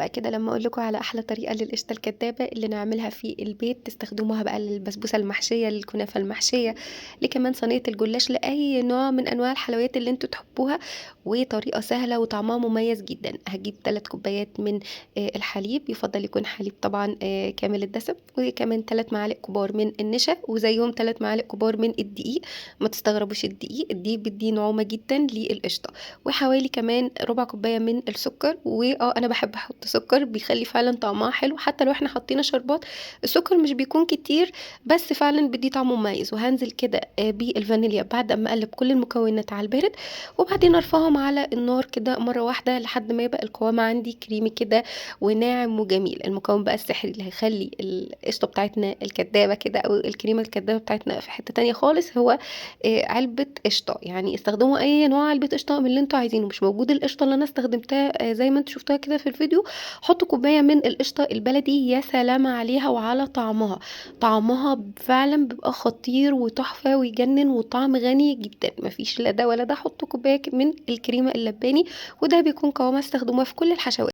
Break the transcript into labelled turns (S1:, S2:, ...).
S1: بقى كده لمّا أقول لكم على أحلى طريقة للقشطة الكدابة اللي نعملها في البيت، تستخدموها بقى للبسبوسة المحشية، للكنافة المحشية، لكمان صينية الجلاش، لأي نوع من أنواع الحلويات اللي أنتم تحبوها، وطريقة سهلة وطعمها مميز جدًا. هاجيب 3 كوبايات من الحليب، يُفضّل يكون حليب طبعًا كامل الدسم، وكمان 3 معالق كبار من النشا، وزيهم 3 معالق كبار من الدقيق. ما تستغربوش الدقيق، الدقيق بيدّي نعومة جدًا للقشطة، وحوالي كمان ربع كوباية من السكر. أنا باحب أحط سكر، بيخلّي فعلًا طعمها حلو، حتى لو إحنا حطينا شربات السكر مش بيكون كتير، بس فعلًا بيدّي طعم مميز. وهانزل كده بالفانيليا بعد أمّا أقلّب كل المكونات على البارد، وبعدين أرفعهم على النار كده مرة واحدة لحد ما يبقى القوام عندي كريمي كده وناعم وجميل. المكون بقى السحري اللي هيخلّي القشطة بتاعتنا الكدابة كده أو الكريمة الكدابة بتاعتنا في حتة تانية خالص، هو علبة قشطة. يعني استخدموا أي نوع علبة قشطة من اللي أنتم عايزينه، مش موجود القشطة اللي أنا استخدمتها زي ما أنتم شفتوها كده في الفيديو، حطوا كوباية من القشطة البلدي، يا سلام عليها وعلى طعمها. طعمها فعلًا بيبقى خطير وتحفة ويجنن وطعم غني جدًا، ما فيش لا ده ولا ده. حطوا كوباية من الكريمة اللباني، وده بيكون قوامها، استخدموها في كل الحشوات.